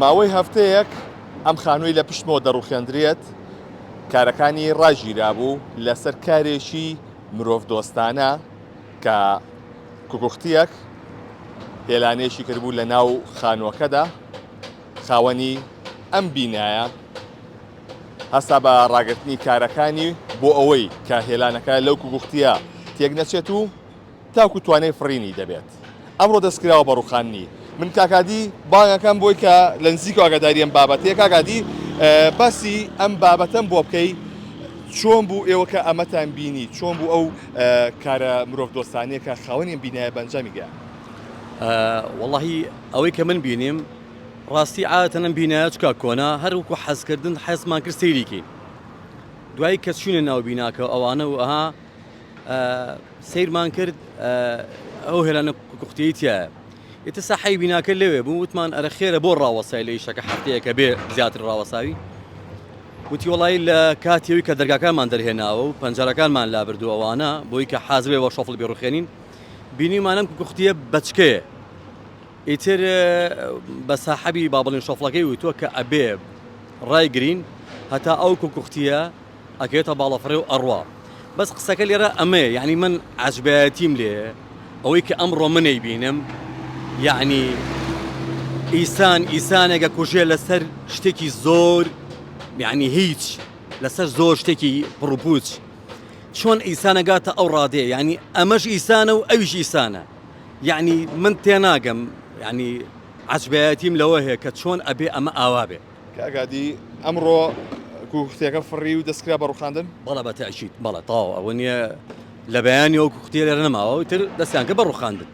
ماوەی هەفتەیەک ئەم خانووی لە پشتمەوە دەڕوخێندرێت، کارەکانی ڕاگیرابوو لەسەر کارێکی مرۆڤدۆستانە کە کوکوختییەک هێلانەیەکی کردبوو لە ناو خانووەکەدا، خاوەنی ئەم بینایە هەستا بە ڕاگرتنی کارەکانی بۆ ئەوەی کە هێلانەکە لەو کوکوختییە تێک نەچێت و تاکو توانای فڕینی دەبێت. ئەمڕۆ دەستکراوە بە ڕووخاندنی. من کاک هادی بانگ ئەکەم بۆی کە لە نزیکەوە ئاگاداری ئەم بابەتەیە. کاک هادی باسی ئەم بابەتەم بۆ بکەی چۆن بوو ئێوە کە ئەمەتان بینی چۆن بوو ئەو کارە مرۆڤدۆستانەیە کە خاوەنی ئەم بینایە بە ئەنجامی گەیاند؟ وەڵاهی ئەوەی کە من بینیم ڕاستی عادەتەن ئەم بینایە چکا کۆنە هەر وەکو حەزکردن حەزمان کرد سەیری کەین دوایی کە چوینە ناو بیناکە ئەوانە و ئەها سەیرمان کرد ئەو هێلانە کوختەی تایە ئیتر ساحەی بیناکە لەوێ بوو وتمان ئەرە خێرە بۆ ڕاوەسای لە ئیشەکە هەفتەیەکە بێ زیاتر ڕاوەساوی وتی وڵی لە کاتیەوەی کە دەرگاکانمان دەرهێناوە و پەنجەرەکانمان لابردو ئەوانە بۆی کە حازبێ بە شۆفڵ بێڕوخێنین بینیمانم کوختیە بەچکەیە ئیتر بە ساحەبی با بڵین شۆفڵەکەی وتووە کە ئەبێ ڕایگرین هەتا ئەو کوکوختیە ئەکەوێتە باڵەفڕێ و ئەڕوا بەس قسەکە لێرە ئەمەیە یعنی من عەجبایەتیم لێ ئەوەی کە ئەمڕۆ من ئەیبینم یعنی ئیسان ئیسانێکە کوژێ لەسەر شتێکی زۆر یعنی هیچ لەسەر زۆر شتێکی پڕوپوچ چۆن ئیسانەگاتە ئەو ڕادەیە یعنی ئەمەش ئیسانە و ئەویش ئیسانە یعنی من تێناگەم یعنی عەجبایەتیم لەوە هەیە کە چۆن ئەبێ ئەمە ئاوا بێ. کاک هادی ئەمڕۆ کوکوختیەکە فڕی و دەستکرا بە ڕوخاندن؟ بەڵێ بە تەئکید بەڵێ تەواو ئەوە نییە لە بەیانیەوە کوکوختیە لێرە نەماوە ئیتر دەستیان کرد بە ڕوخاندن.